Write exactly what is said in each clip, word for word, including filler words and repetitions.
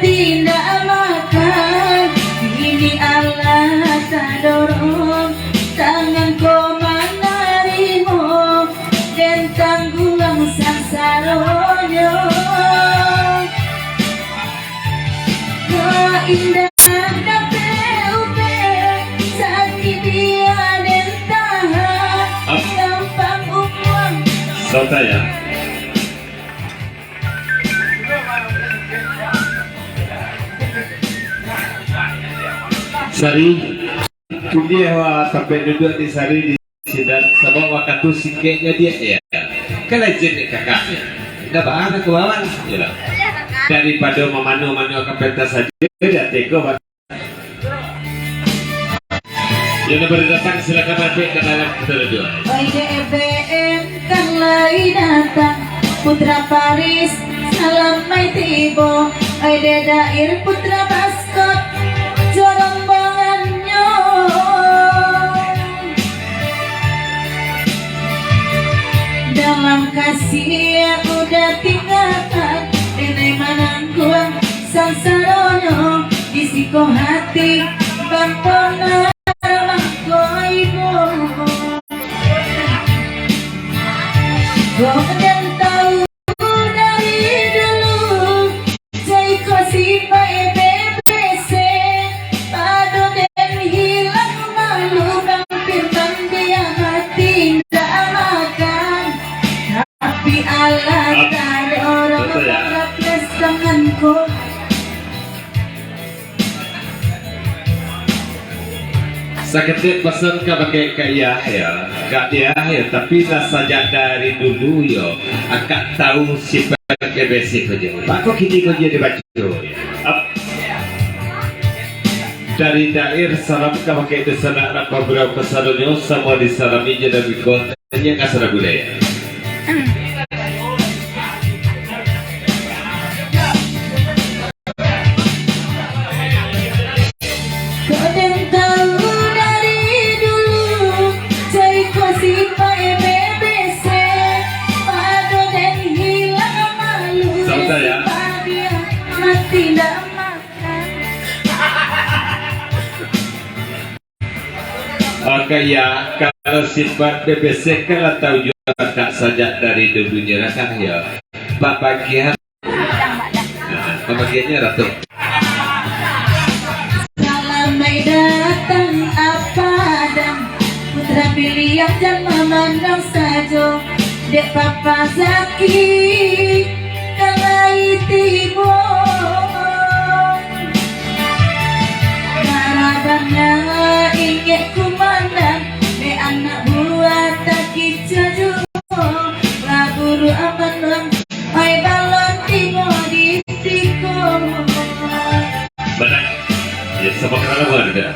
indak makan. Kini alah tadorong, tangan ko manarimo, den tangguang sansaronyo. Ko indak dapek ubek, sakik dia den tahan. Ap- Gampang umua. Santai, ya. Sari, tundiah wa tampek duduak di Sari di sinan, sabab wakatu singkeknyo diak, ya. Kalau izin dek kakak, ya. Indak baa ka bawah, ya lah. Daripado mamanu-manu ka pentas sajo, di ateh ko, Bang. Yang baru datang, silakan masuk ke dalam, kita duduk. Oi, D B M kan lai datang, Putra Paris salam mai tibo. Oi, Dek Dair Putra Baskot, jo rombongannyo. Dalam kasih udah tinggalkan, denai manangguang sansaronyo, di siko hati bamponan mangko ibo. Kok den tahu dari dulu, Jaiko sipaik bebesek, pado den hilang malu, hampir mandiang mati indak makan. Tapi alah tadorong, betul, ya? Raples tangan ko. Saketek pasan ka bakeh ka Iyah, yo. Ka Iyah, yo. Tapi lah sajak dari dulu, yo. Akak tahu sipaik bebesek ko jo. Bako kini ko jo dibaco, yo. Ap-, dari Dair salam ka bakeh dunsanak nan babarau kasadonyo, samo disalami jo Nabi ko. Tanya ka sadonyo gulai. Kok den tahu dari dulu, Jaiko sipaik bebesek, pado den hilang malu, santai, ya. Sipaik dia mati ndak makan. Oke, ya, kalau sipaik bebesek kan lah tahu juga, Kak, sajak dari dulunyo lah, Kak, ya. Babagian Nah, pambagiannyo, Ratu. Salamaik datang, Apa dan Putra Piliang, jan mamandang sajo, dek Papa Zaki ka lai tibo. Karabanyo ingek kumandang, dek anak buah takica juo, baburu aman bang. Oi, balun tibo di siko. Bana. Ya, sama kenal lah, bukan?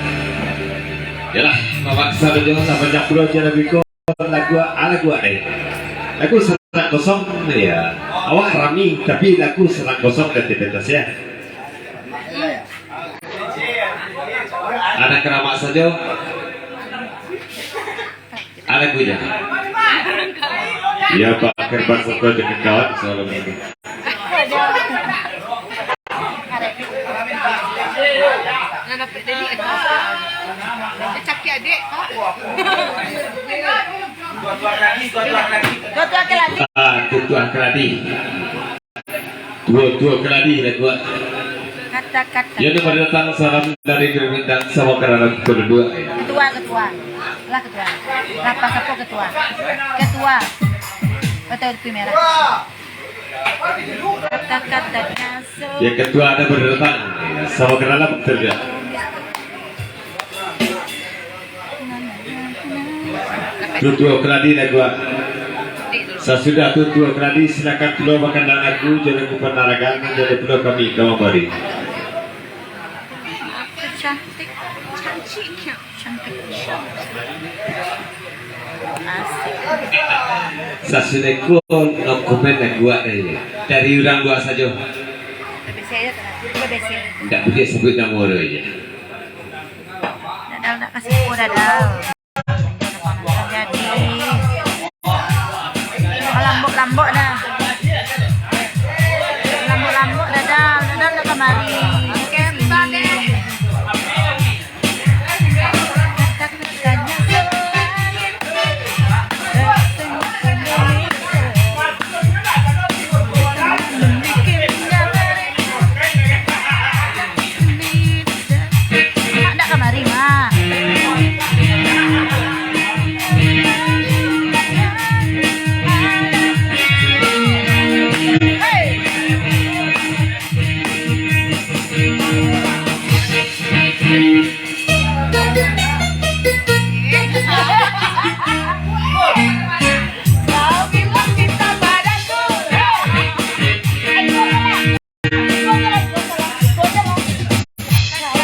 Yalah, mamaksa sajo, sama caplo aja lagu ko. Lagu, ah, lagu, eh. Lagu Sanak Kosong, ya. Awak rami, tapi lagu Sanak Kosong dan Tipentas, ya. Anak keramat sajo. Ada kunya. Ya, Pak, kerban foto dengan kawan, salam ini. Cakik adik, Pak. Ah, tutuah keladi. Tuo-tuo keladi lah kuat. Kata-kata. Ya, ni pada datang salam dari Kalimantan sama kerana kedua. Ketua, ketua. Lah ketua. Lah pas apa ketua? Ketua. Betul, itu merah. Kata-kata kasar. Ya, ketua ada pada datang. Sama kerana bekerja. Tutuo keladi lagu. Sasudah tutuo keladi, silakan pulo bakandang lagu, jangan lupa naragan, jangan pulo kami ka mambari. Cantik, cantik, cantik, cantik. Asik. Sasudah ko, no comment lagu dari, dari urang dua sajo. Bebesi aja, Bebesi. Ndak buliah sebut namo doh, ya. Dadal nak kasih ko, Dadal. Jadi, lambok-lambok dah. Lambok-lambok, Dadal. Dadal nak Mari, kita deh. Mak, dak kamari, Mak.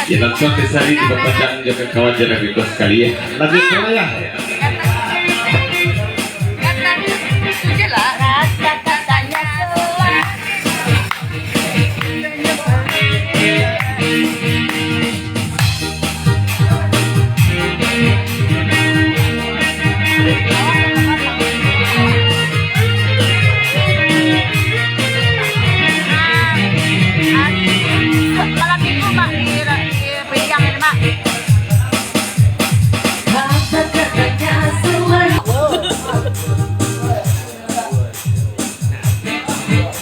Ya, langsung di Sari, kita pandang juga kawan jalan bebas sekali, ya. Lanjut, ya. Malam minggu, Mak, di, di Pediang, Mak.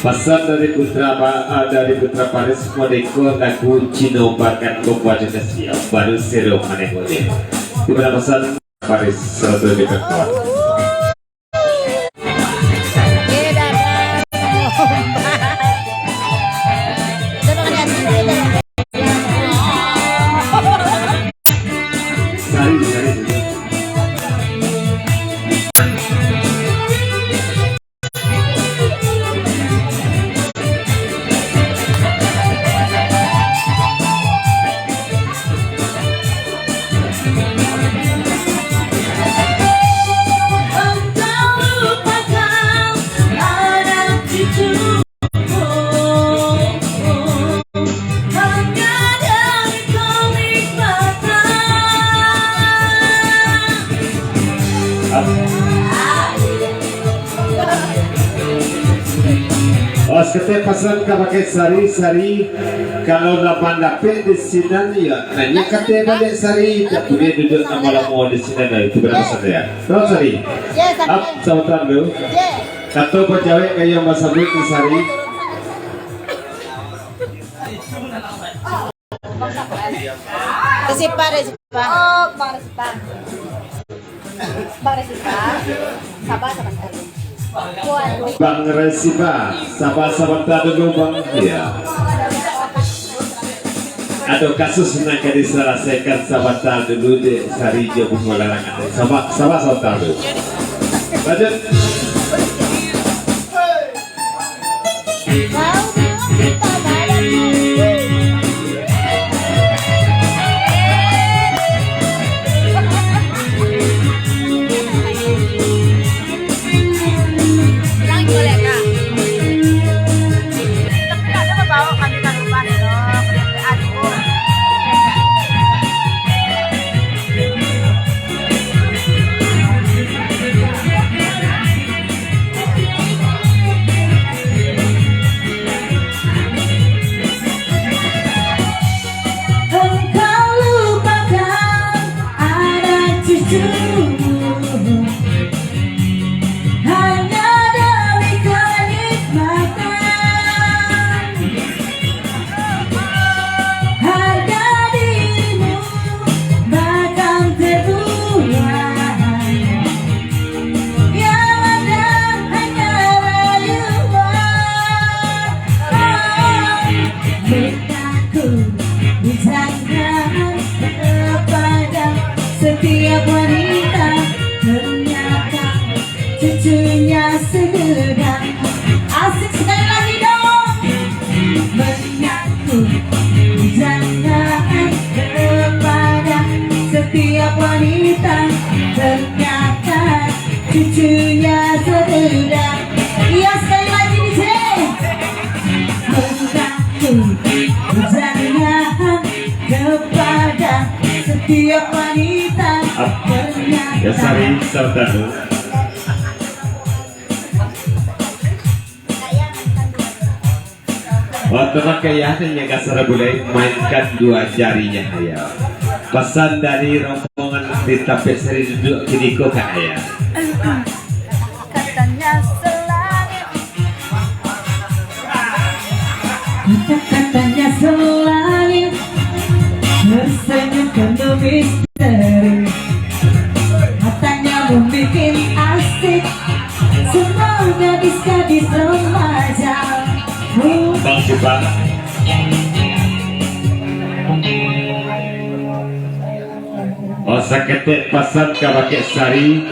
Pasan dari Putra Pa-, ah, dari Putra Paris, modeko lagu Cino Bakat Kompa Indonesia, baru seru manemunya. Di mana pasan Paris, satu di tempat. Sari, Sari, Sari. Oh, saketek pasan ka bakeh Sari, Sari, kalau lah mandapek di sinan, ya, nah, nyo kateh baliak Sari, tak buliah duduak lamo-lamo di sinan, nah, itu bana pasan, ya. Tolong, Sari. Yes, Sari. Ap, sabanta dulu. Yes. Kato bacawek ka yang basabuik di Sari. Resipa, Resipa. Oh, Bang Resipa. Bang Resipa. Sabar, sabar, sabar. Bang Resipa, sabar, sabar, dulu, Bang. Iya. Ado kasus nan ka disalasaikan, sabanta dulu, Dek Sari jo Bungo Larangan. Sabar, sabar, sabanta dulu. Lanjut. Engkau lupakan anak cucumu hanya demi kenikmatan. Harga dirimu bahkan terbuang. Yang ada hanya rayuan. Mengaku jangan kepada setiap wanita, ternyata cucunya sudah. Asik, sekali lagi dong. Mengaku jangan kepada setiap wanita, ternyata cucunya sudah. Iya, sekali lagi, D J. Mengaku jangan kepada setiap wanita, ternyata. Ya, Sari, sabanta dulu. Oh, terima kasih, ya, hanya kasar bulai mainkan dua jarinya, ya. Pasan dari rombongan di Tampek Sari duduak kiniko, Kak, ya. Katanya selangit. Kata-katanya selangit, tersenyum penuh misteri. Matanya membuat asik, semua gadis-gadis remaja. Bang Supa. Oh, saketek pasan ka bakeh Sari.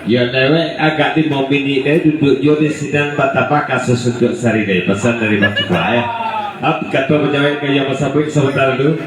Yo lewek agak limo minik deh, duduak jo di sinan batambah kasus untuak Sari deh. Pasan dari Bang Supa, eh. Ap, kato pajawek ka yang basabuik sabanta dulu.